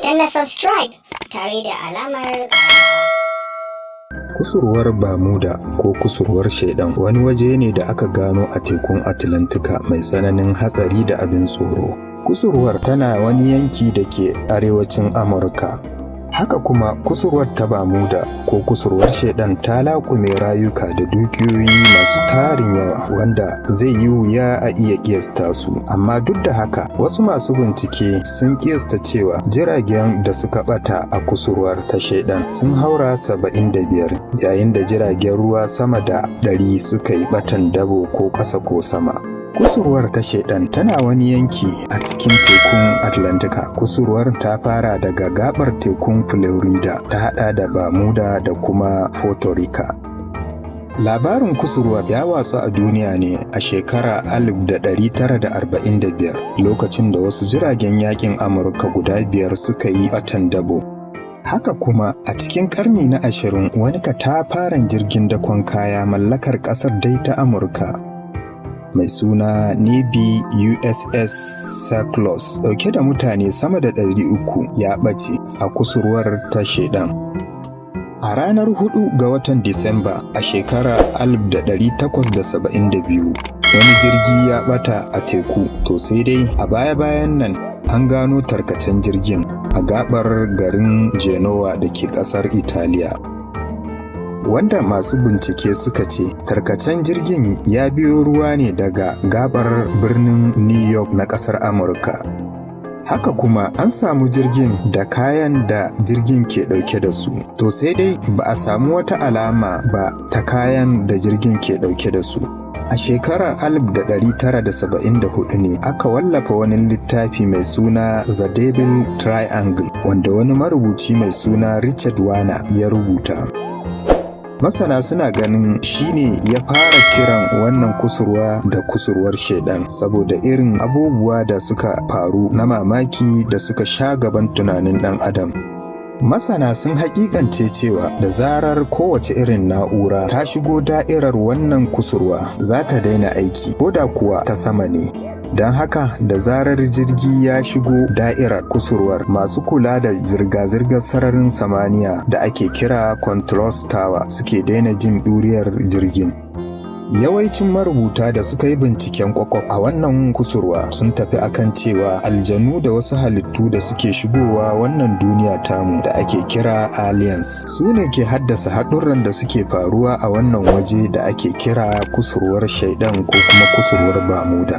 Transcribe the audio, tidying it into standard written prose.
Danna subscribe tare da alamar ƙararrawa. Kusurwar Bermuda ko Kusurwar Shaiɗan wani waje ne da aka gano a tekun Atlantika mai tsananin hatsari da abin tsoro. Kusurwar tana wani yanki da ke arewacin Amurka. Haka kuma kusurwar ta Bermuda ko Kusurwar Shaiɗan ta laƙume rayuka da dukiyoyi masu tarin yawa wanda zai yi wuya a iya ƙiyasta su. Amma duk da haka, wasu masu bincike sun ƙiyasta cewa jiragen da suka ɓata a kusurwar ta Shaiɗan sun haura 75, yayin da jiragen ruwa sama da 100 suka yi ɓatan dabo ko ƙasa ko sama. Kusurwar ta Shaiɗan tana wani yanki a cikin tekun Atlantika. Kusurwar ta fara daga gaɓar tekun Florida, ta haɗa da Bermuda da kuma Puerto Rico. Labarin kusurwar ya watsu a duniya ne a shekara 1945, lokacin da wasu jiragen yaƙin Amurka guda biyar suka yi ɓatan dabo. Haka kuma a cikin ƙarni na 20, wani katafaren jirgin dakon kaya mallakar ƙasar dai ta Amurka mai suna Navy USS Cyclops, ɗauke da mutane sama da 300, ya ɓace a kusurwar ta Shaiɗan. A ranar 4 ga watan Disamba a shekarar 1872, wani jirgi ya ɓata a teku, to sai dai a baya-bayan nan an gano tarkacen jirgin a gaɓar garin Genoa da ke ƙasar Italiya. Wanda masu bincike suka ce tarkacen jirgin ya biyo ruwa ne daga gaɓar birnin New York na ƙasar Amurka. Haka kuma an samu jirgin da kayan da jirgin ke ɗauke da su, to sai dai ba a samu wata alama ba ta kayan da jirgin ke ɗauke da su. A shekarar 1974 ne aka wallafa wani littafi mai suna The Devil Triangle, wanda wani marubuci mai suna Richard Warner ya rubuta. Masana suna ganin shi ne ya fara kiran wannan kusurwa da Kusurwar Shaiɗan, saboda irin abubuwa da suka faru na mamaki da suka sha gaban tunanin ɗan adam. Masana sun haƙiƙance cewa da zarar kowace irin na'ura ta shigo da'irar wannan kusurwa, za ta daina aiki, ko da kuwa ta sama ne. Don haka, da zarar jirgi ya shigo da'irar kusurwar, masu kula da zirga-zirgar sararin samaniya da ake kira control tower suke daina jin ɗuriyar jirgin. Yawancin marubuta da suka yi binciken kwakwaf a wannan kusurwa sun tafi akan cewa aljanu da wasu halittu da suke shigowa wannan duniya tamu da ake kira aliens su ne ke haddasa haɗurran da suke faruwa a wannan waje da ake kira Kusurwar Shaiɗan ko kuma Kusurwar Bermuda.